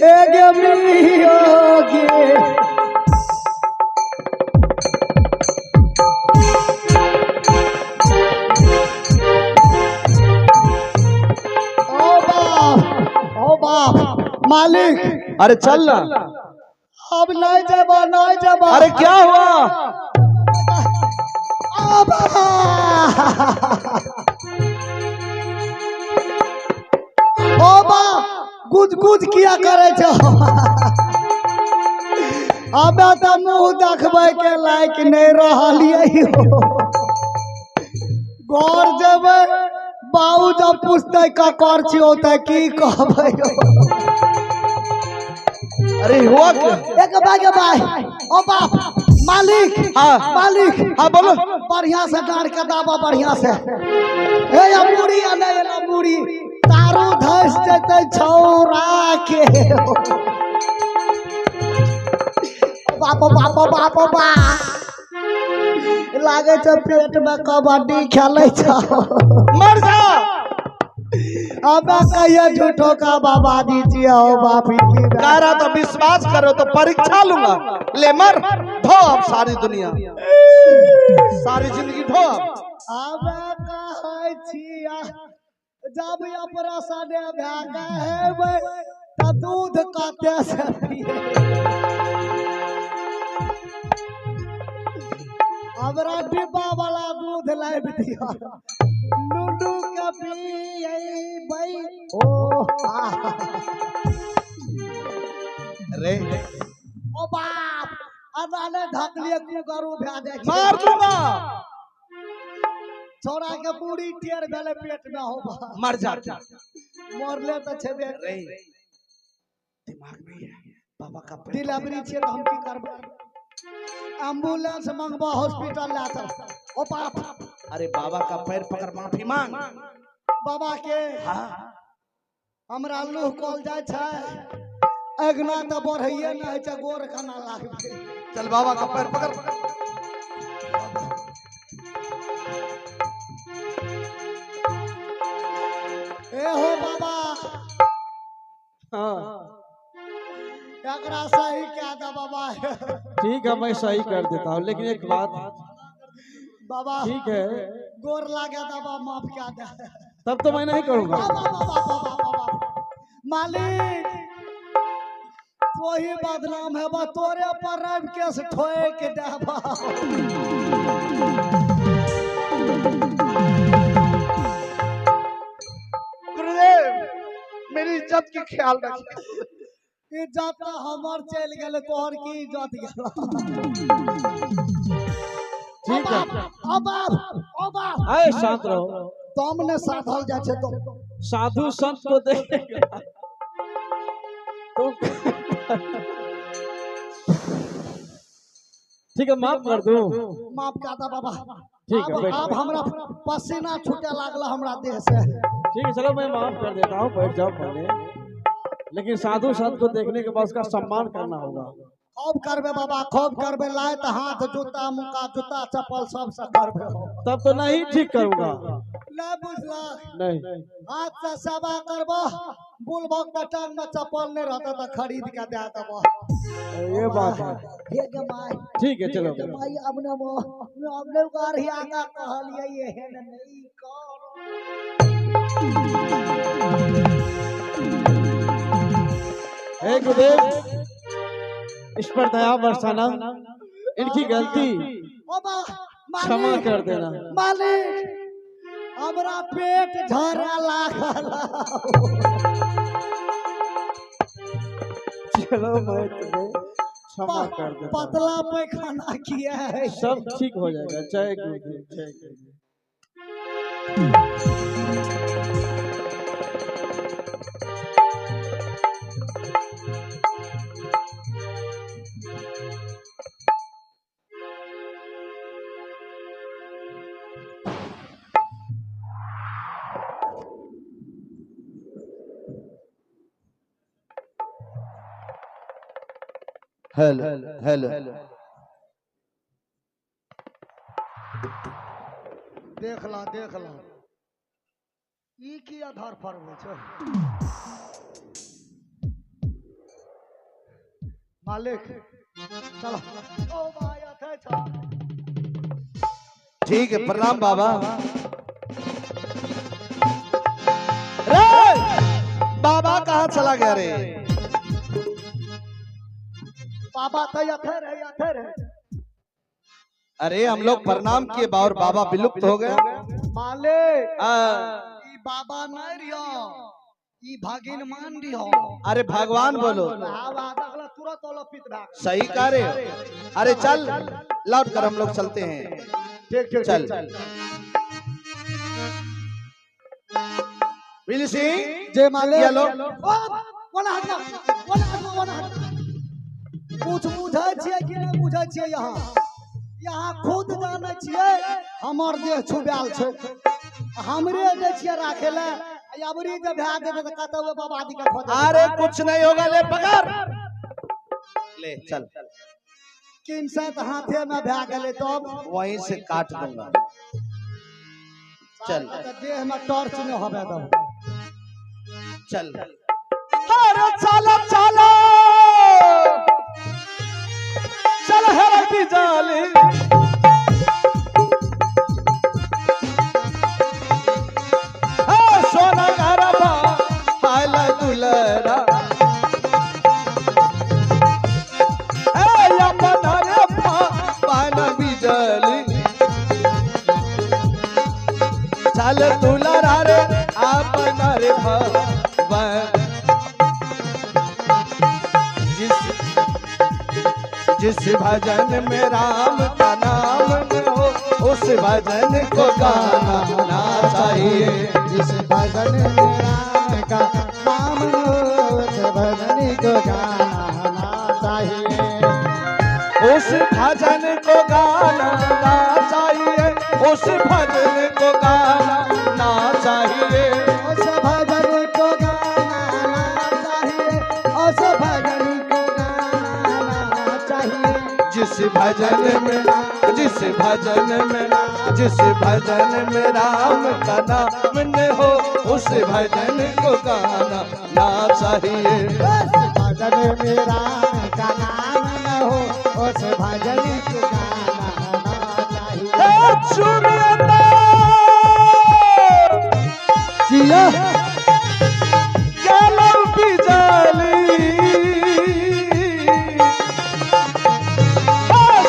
हे गे मियो गे। ओ बाप, ओ बाप मालिक। अरे चल ना। अब नहीं जबा, नहीं जबा। अरे क्या हुआ? अब ओ बा गुज गुज किया करे छो। अब तो मुंह देखबै के लायक नहीं रहलियै। घर जेबै, बाबू जब पूछते ककर छियौ तऽ की कहबै? अरे हुआ क्या? एक बाय के बाय। ओ बाप मालिक। हाँ। मालिक। हाँ बोलो। बढ़िया से डांट के दाबा बढ़िया से। हे या मुड़ी अने एला मुड़ी तारू धस जेतै छौरा के। बाप बाप बाप बा लागे छै पेट में कबड्डी खेलै छौ। मर जा। अब कहिए झूठो का बाबा जी छियै हो बापी की। कह रहा था विश्वास करो तो परीक्षा लूंगा। ले मर, ढो अब सारी दुनिया, सारी जिंदगी ढो अब। अब कहै छिया जब ऑपरेशन भए के हेबै तऽ दूध कते से पिए। हमरा डिब्बा वाला दूध लाबि दिअ, लूडू के पिएबै। ओ रे ओ बाप, अब आने ढकलिए कुकरू भए जाइ छै। मार दूंगा। छौड़ा के पूरी टेर भेलै पेट में। हो बा। मर जा। मरले तऽ छेबे। रे दिमाग में है बाबा का पेट। डिलीवरी छियै तऽ हम की करबै? एम्बुलेंस मंगबा, हॉस्पिटल लए चल। ओ बाप। अरे बाबा का पैर पकड़ माफी मांग। बाबा के? हाँ। हमरा लूह कल जाइ छै, अगना तऽ बढ़ैये नहि होइ छै, गोर खाना लागबै। चल बाबा का पैर पकड़। ए हो बाबा। हाँ। एकरा सही कए दे बाबा। ठीक है, मैं सही कर देता हूँ, लेकिन एक बात। बाबा। ठीक है। गोर लागे बाबा, माफ कए दे। तब तो मैं नहीं करूँगा। बाबा बाबा बाबा बाबा मालिक, तो ही बदनाम है बा, तोरे पर रवि केस ठोक देबा। गुरुदेव, मेरी इज्जत के ख्याल रखिए। इज्जत तऽ हमर चलि गेलै, तोहर की इज्जत गेल? ठीक है। ओ बाप, ओ बाप। अरे शांत रहो। दम ने साधल जाइ छै तो। साधु संत को देखेगा तो ठीक है, माफ कर दूं। माफ कए दे बाबा। ठीक है, आब बैठो। आब हमरा पसीना छूटे लागल हमरा देह से। ठीक है, चलो मैं माफ कर देता हूँ, बैठ जाओ पहले। लेकिन साधु संत को देखने के बाद उसका सम्मान करना होगा। खूब करबे बाबा, खूब करबे। लात हाथ जूता मुका जूता चप्पल सब से करबे। तब तो नहीं ठीक करूंगा। नहीं बुझलक? नहीं। हाथ से सेवा करबो, बुलबक के टांग में चप्पल नहीं रहता तो खरीद के दे देबो। ये बात है। हे गे माय। ठीक है, चलो। हे गे माय, अब न मो अब ने गाड़ी आगा कहलिए एहन नहीं कर। हे गुरुदेव, इस पर दया बरसाना, इनकी गलती ओ बा क्षमा मालिक कर देना। मालिक, हमरा पेट झरे लागल। चलो मैं तुम्हें क्षमा कर देता हूँ। पतला पैखाना किया है। सब ठीक हो जाएगा। जय गुरुदेव, जय गुरुदेव। Hello hello. देख ला, देख ला, ई की आधार पर होइ छै? मालिक चलो। ओ भाई अथे छो। ठीक है, प्रणाम बाबा। रे बाबा कहाँ चला गया रे? बाबा तो अथे रहे, अथे रहे। अरे हम लोग प्रणाम किए और बाबा विलुप्त हो गए। मालिक ई बाबा नहीं रियो, ई भागिन मान रियो। अरे भगवान बोलो। तुरंत सही कह रहे हो। अरे चल लौट कर हम लोग चलते हैं। ठीक ठीक चल। बिजली सिंह जय मालिक। ये लो। कुछ बुझै छियै कि नहीं बुझै छियै? यहाँ यहाँ खुद जानै छियै हमर देह छुबायल छै, हमरे दै छियै राखे ले। अबरी जब भए जेतै तऽ कतौ बाबा जी के खोज। अरे कुछ नहीं होगा, ले पकड़ ले चल। किनसे तऽ हाथे में भए गेलै तब वहीं से काट दूंगा। चल देह में टॉर्च नहीं होबे दब। चल। अरे चलो चलो चल हरती जाली। सोना गरबा हाल दुलरा अपना रे पान बिजली। चल दुलरा रे अपना रे भवन। जिस भजन में राम का नाम न हो उस भजन को गाना ना चाहिए। जिस भजन में राम का नाम न हो उस भजन को गाना ना चाहिए। उस भजन को गाना ना चाहिए। उस भजन को गाना ना चाहिए। उस भजन को गाना ना चाहिए। उस भजन को गाना ना चाहिए। जिस भजन में जिस भजन में जिस भजन में राम का नाम न हो उस भजन को गाना ना चाहिए। उस भजन में राम का नाम न हो उस भजन को गाना ना चाहिए। जिया बिजली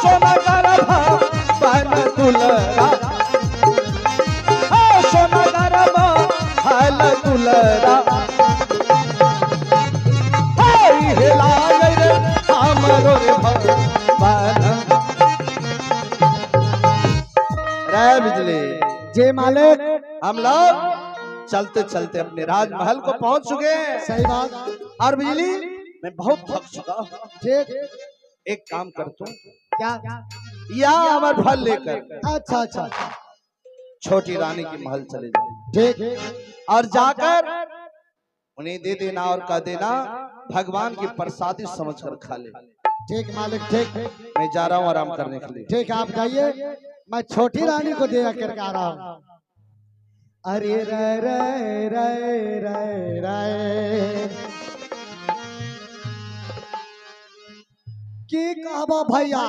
सोना गरबा बन दुलरा। सोना गरबा हाल दुलरा रे हमरो रे भगवान। रे बिजली जय मालिक। हम लोग चलते चलते अपने राजमहल को पहुंच चुके हैं। सही बात। और बिजली मैं बहुत थक चुका हूं। ठीक एक काम करता हूं। क्या? या हमारे फल लेकर अच्छा अच्छा छोटी रानी के महल चले जाए। ठीक। और जाकर उन्हें दे देना और कह देना भगवान की प्रसादी समझकर खा ले। ठीक मालिक ठीक। मैं जा रहा हूँ आराम करने के लिए। ठीक आप जाइए, मैं छोटी रानी को दे करके आ रहा हूँ। अरे रे रे रे रे रे की कहबो भैया,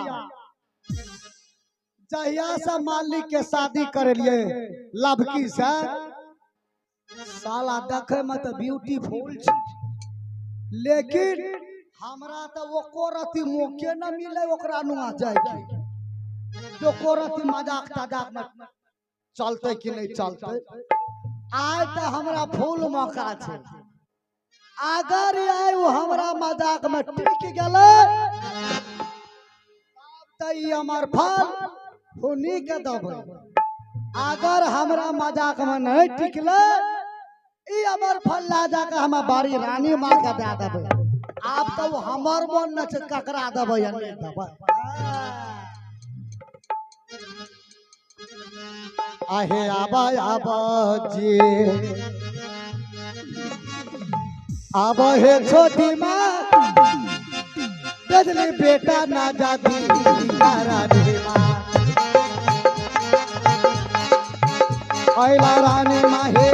जहिया से मालिक के शादी कर लिए लवकी से, साला देखे में तो ब्यूटीफुल छै, लेकिन हमरा तो ओको रति मौके न मिले ओकरा नुआ जाय के। ओको रति मजाक तजाक में चलते कि नहीं चलते। आय तो हमरा फूल मौका छै, अगर आय वो हमरा मजाक में टिक गेलै तब ई हमर फल हुनी के देबै। अगर हमरा मजाक में नहीं टिकलै ई हमर फल ला जाके हम बारी रानी माँ के दे देबै। आब तो हमर मन न छै ककरा देबै या नहीं देबै। आहे आबा आबा जी आबा हे छोटी माँ बिजली बेटा ना जाती रानी माँ। अला रानी माँ हे